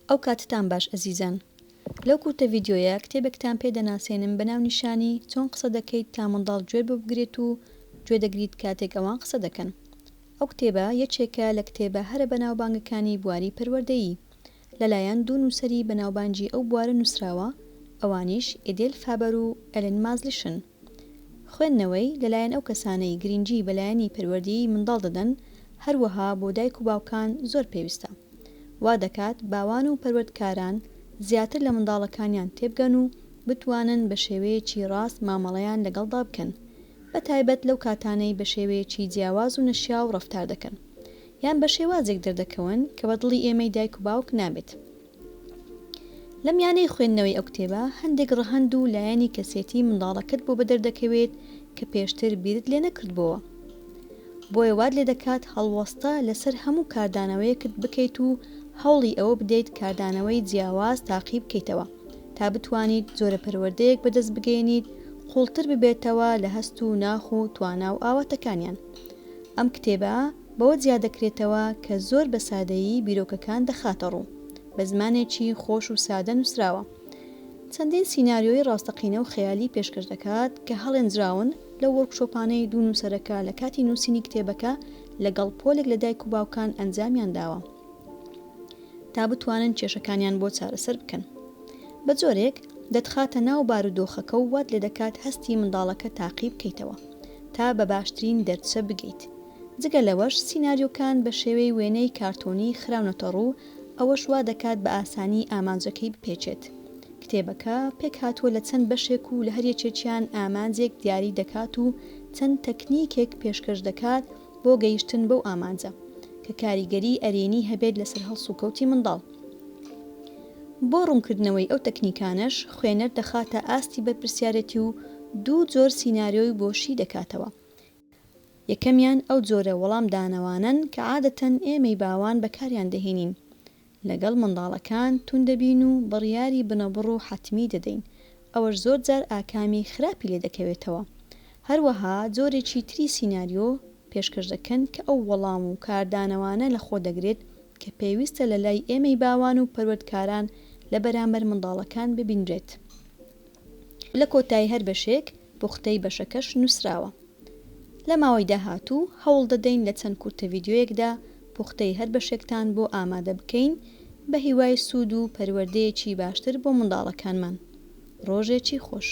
ئەو کاتەتان باش ئەزیزان. لەو کورتە ڤیدیۆیە کتێبێکتان پێ دەناسێنم بە ناونیشانی، چۆن قسە دەکەیت تا منداڵ گوێت بۆ بگرێت و گوێ دەگریت کاتێک ئەوان قسە دەکەن. ئەو کتێبە یەکێکە لە کتێبە هەرە بەناوبانگەکانی بواری پەروەردەیی. لەلایەن دوو نووسەری بەناوبانگی ئەو بوارە نووسراوە، ئەوانیش ئێدێل فابەر و ئەلن مازلیشن. خوێندنەوەی لەلایەن ئەو کەسانەی گرنگی بە لایەنی پەروەردیی منداڵ دەدەن، هەروەها بۆ دایک و باوکان زۆر پێویستە. وا دەکات باوان و پەروەردکاران زیاتر لە منداڵەکانیان تێبگەن و بتوانن بە شێوەیەکی ڕاست مامەڵەیان لەگەڵدا بکەن، بە تایبەت لەو کاتانەی بە شێوەیەکی جیاواز و نەشیاو ڕەفتار دەکەن یان بە شێوازێک دەردەکەون کە بە دڵی ئێمەی دایک و باوک نابێت. لە میانەی خوێندنەوەی ئەو کتێبە هەندێک ڕەهەند و لایەنی کەسێتی منداڵەکەت بۆ بەدەر دەکەوێت کە پێشتر بیرت لێ نەکردبۆوە. بۆیە وات لێدەکات هەڵوەستە لەسەر هەموو کاردانەوەیەکت بکەیت و هەوڵی ئەوە بدەیت کاردانەوەی جیاواز تاقی بکەیتەوە تا بتوانیت جۆرە پەروەردەیەک بەدەست بگەیەنیت قوڵتر ببێتەوە لە هەست و ناخ و توانا و ئاواتەکانیان. ئەم کتێبە بەوە جیا دەکرێتەوە کە زۆر بە سادەیی بیرۆکەکان دەخاتە ڕوو. بە زمانێکی خۆش و سادە نووسراوە. چەندین سیناریۆی ڕاستەقینە و خەیالی پێشکەش دەکات کە هەڵێنجراون لەو وۆرکشۆپانەی دوو نووسەرەکە لە کاتی نووسینی کتێبەکە لەگەڵ پۆلێک لە دایک و باوکان ئەنجامیان داوە تا بتوانن کێشەکانیان بۆ چارەسەر بکەن. بە جۆرێک دەتخاتە ناو بارودۆخەکە و وات لێدەکات هەستی منداڵەکە تاقی بکەیتەوە تا بە باشترین دەرچە بگەیت. جگە لەوەش سیناریۆکان بە شێوەی وێنەی کارتۆنی خراونەتە ڕوو، ئەوەش وا دەکات بە ئاسانی ئامانجەکەی بپێکێت. کتێبەکە پێکهاتووە لە چەند بەشێک و لە هەر یەکێکیان ئامانجێک دیاری دەکات و چەند تەکنیکێک پێشکەش دەکات بۆ گەیشتن بەو ئامانجە، کە کاریگەری ئەرێنی هەبێت لەسەر هەڵسوکەوتی منداڵ. بۆ ڕوونکردنەوەی ئەو تەکنیکانەش خوێنەر دەخاتە ئاستی بەرپرسیارێتی و دوو جۆر سیناریۆی بۆ شی دەکاتەوە، یەکەمیان ئەو جۆرە وەڵام دانەوانەن کە عادەتەن ئێمەی باوان بەکاریان دەهێنین، لەگەڵ منداڵەکان توند دەبین و بڕیاری بنەبڕ و حەتمی دەدەین، ئەوەش زۆر جار ئاکامی خراپی لێ دەکەوێتەوە. هەروەها جۆرێکی تری سیناریۆ پێشکەش دەکەن کە ئەو وەڵام و کاردانەوانە لەخۆ دەگرێت کە پێویستە لە لای ئێمەی باوان و پەروەردکاران لە بەرامبەر منداڵەکان ببینرێت. لە کۆتایی هەر بەشێک پوختەی بەشەکەش نووسراوە. لە ماوەی داهاتوو هەوڵ دەدەین لە چەند کورتە ڤیدیۆیەکدا پوختەی هەر بەشێکتان بۆ ئامادە بکەین بە هیوای سوود و پەروەردەیەکی باشتر بۆ منداڵەکانمان. ڕۆژێکی خۆش.